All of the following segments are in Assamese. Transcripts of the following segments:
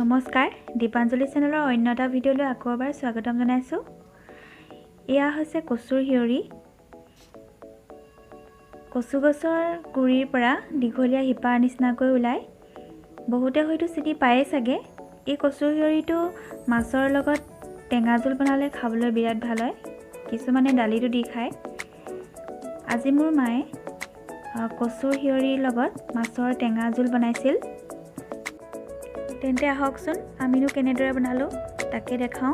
নমস্কাৰ, দীপাঞ্জলি চেনেলৰ অন্য এটা ভিডিঅ'লৈ আকৌ এবাৰ স্বাগতম জনাইছোঁ। এয়া হৈছে কচুৰ হিয়ৰি। কচু গছৰ গুৰিৰ পৰা দীঘলীয়া শিপাৰ নিচিনাকৈ ওলায়। বহুতে হয়তো চিনি পায়েই চাগে। এই কচুৰ হিয়ৰিটো মাছৰ লগত টেঙা জোল বনালে খাবলৈ বিৰাট ভাল হয়। কিছুমানে দালিটো দি খায়। আজি মোৰ মায়ে কচুৰ হিয়ৰিৰ লগত মাছৰ টেঙা জোল বনাইছিল। তেন্তে আহকচোন আমিনো কেনেদৰে বনালোঁ তাকে দেখাওঁ।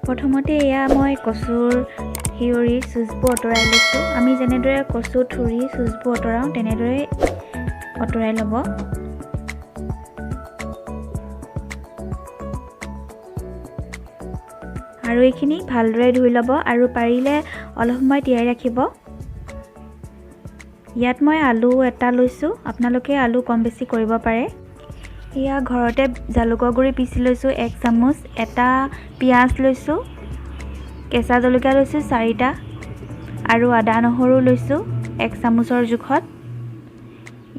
প্ৰথমতে এয়া মই কচুৰ হিয়ৰিৰ চুচবোৰ আঁতৰাই লৈছোঁ। আমি যেনেদৰে কচু থুৰি চুচবোৰ আঁতৰাওঁ তেনেদৰে আঁতৰাই ল'ব। আৰু এইখিনি ভালদৰে ধুই ল'ব আৰু পাৰিলে অলপ সময় তিয়াই ৰাখিব। ইয়াত মই আলু এটা লৈছোঁ, আপোনালোকে আলু কম বেছি কৰিব পাৰে। এয়া ঘৰতে জালুকৰ গুড়ি পিচি লৈছোঁ 1 চামুচ, এটা পিঁয়াজ লৈছোঁ, কেঁচা জলকীয়া লৈছোঁ 4টা আৰু আদা নহৰু লৈছোঁ 1 চামুচৰ জোখত।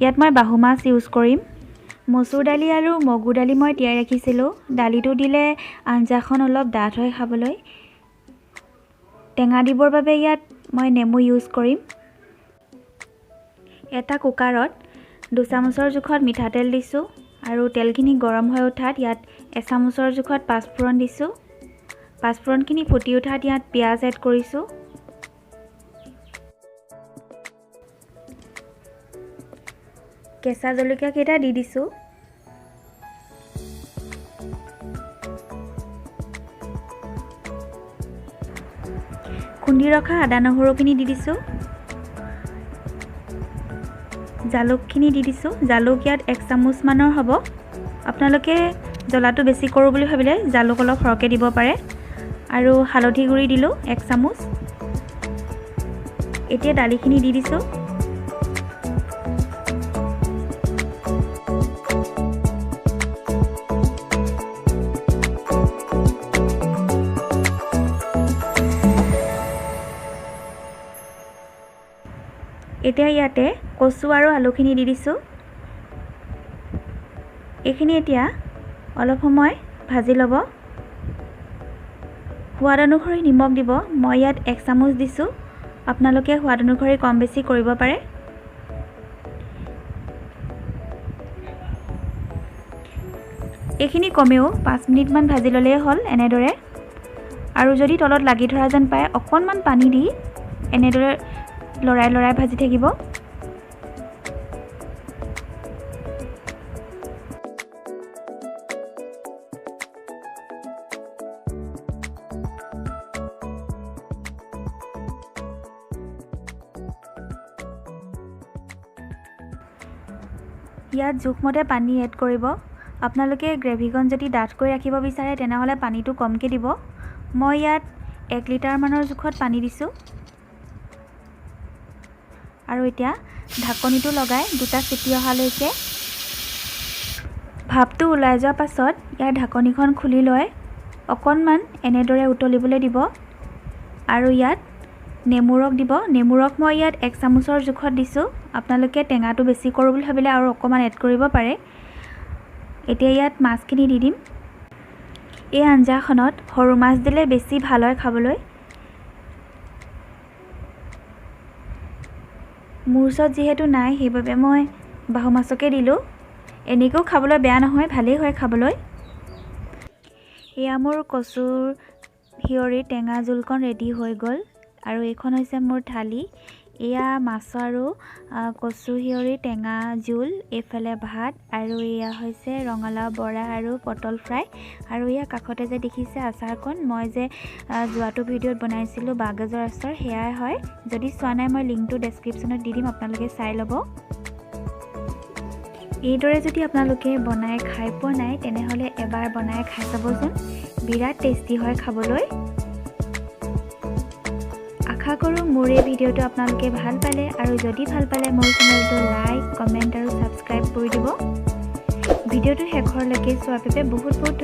ইয়াত মই বাহু মাছ ইউজ কৰিম। মচুৰ দালি আৰু মগু দালি মই তিয়াই ৰাখিছিলোঁ। দালিটো দিলে আঞ্জাখন অলপ ডাঠ হয় খাবলৈ। টেঙা দিবৰ বাবে ইয়াত মই নেমু ইউজ কৰিম। এটা কুকাৰত 2 চামুচৰ জোখত মিঠাতেল দিছোঁ আৰু তেলখিনি গৰম হৈ উঠাত ইয়াত 1 চামুচৰ জোখত পাঁচফোৰণ দিছোঁ। পাঁচফোৰণখিনি ফুটি উঠাত ইয়াত পিঁয়াজ এড কৰিছোঁ। কেঁচা জলকীয়া কেইটা দি দিছোঁ। খুন্দি ৰখা আদা নহৰুখিনি দি দিছোঁ। জালুকখিনি দি দিছোঁ। জালুক ইয়াত 1 চামুচমানৰ হ'ব। আপোনালোকে জ্বলাটো বেছি কৰোঁ বুলি ভাবিলে জালুক অলপ সৰহকৈ দিব পাৰে। আৰু হালধি গুড়ি দিলোঁ 1 চামুচ। এতিয়া দালিখিনি দি দিছোঁ। এতিয়া ইয়াতে কচু আৰু আলুখিনি দি দিছোঁ। এইখিনি এতিয়া অলপ সময় ভাজি ল'ব। সোৱাদ অনুসৰি নিমখ দিব। মই ইয়াত 1 চামুচ দিছোঁ, আপোনালোকে সোৱাদ অনুসৰি কম বেছি কৰিব পাৰে। এইখিনি কমেও 5 মিনিটমান ভাজি ল'লেই হ'ল এনেদৰে। আৰু যদি তলত লাগি ধৰা যেন পায় অকণমান পানী দি এনেদৰে লৰাই লৰাই ভাজি থাকিব। ইয়াত জোখমতে পানী এড কৰিব। আপোনালোকে গ্ৰেভিকণ যদি ডাঠকৈ ৰাখিব বিচাৰে তেনেহ'লে পানীটো কমকৈ দিব। মই ইয়াত 1 লিটাৰমানৰ জোখত পানী দিছোঁ। আৰু এতিয়া ঢাকনিটো লগাই 2টা চিটি অহালৈকে ভাপটো ওলাই যোৱাৰ পাছত ইয়াৰ ঢাকনিখন খুলি লৈ অকণমান এনেদৰে উতলিবলৈ দিব। আৰু ইয়াত নেমু ৰস দিব। নেমু ৰস মই ইয়াত 1 চামুচৰ জোখত দিছোঁ। আপোনালোকে টেঙাটো বেছি কৰোঁ বুলি ভাবিলে আৰু অকণমান এড কৰিব পাৰে। এতিয়া ইয়াত মাছখিনি দি দিম। এই আঞ্জাখনত সৰু মাছ দিলে বেছি ভাল হয় খাবলৈ। মোৰ ওচৰত যিহেতু নাই সেইবাবে মই বাহু মাছকে দিলোঁ। এনেকৈও খাবলৈ বেয়া নহয়, ভালেই হয় খাবলৈ। এয়া মোৰ কচুৰ হিয়ৰিৰ টেঙা জোলকণ ৰেডি হৈ গ'ল। আৰু এইখন হৈছে মোৰ থালি। এয়া মাছ আৰু কচু হিয়ৰিৰ টেঙা জোল, এইফালে ভাত, আৰু এয়া হৈছে ৰঙালাও বৰা আৰু পটল ফ্ৰাই। আৰু এয়া কাষতে যে দেখিছে আচাৰকণ, মই যে যোৱাটো ভিডিঅ'ত বনাইছিলোঁ বাঁহগাজৰ আচাৰ, সেয়াই হয়। যদি চোৱা নাই মই লিংকটো ডেছক্ৰিপশ্যনত দি দিম, আপোনালোকে চাই ল'ব। এইদৰে যদি আপোনালোকে বনাই খাই পোৱা নাই তেনেহ'লে এবাৰ বনাই খাই চাবচোন, বিৰাট টেষ্টি হয় খাবলৈ। আশা কৰোঁ মোৰ এই ভিডিঅ'টো আপোনালোকে ভাল পালে। আৰু যদি ভাল পালে মোৰ চেনেলটো লাইক, কমেণ্ট আৰু ছাবস্ক্ৰাইব কৰি দিব। ভিডিঅ'টো শেষৰলৈকে চোৱাৰ বাবে বহুত বহুত ধন্যবাদ।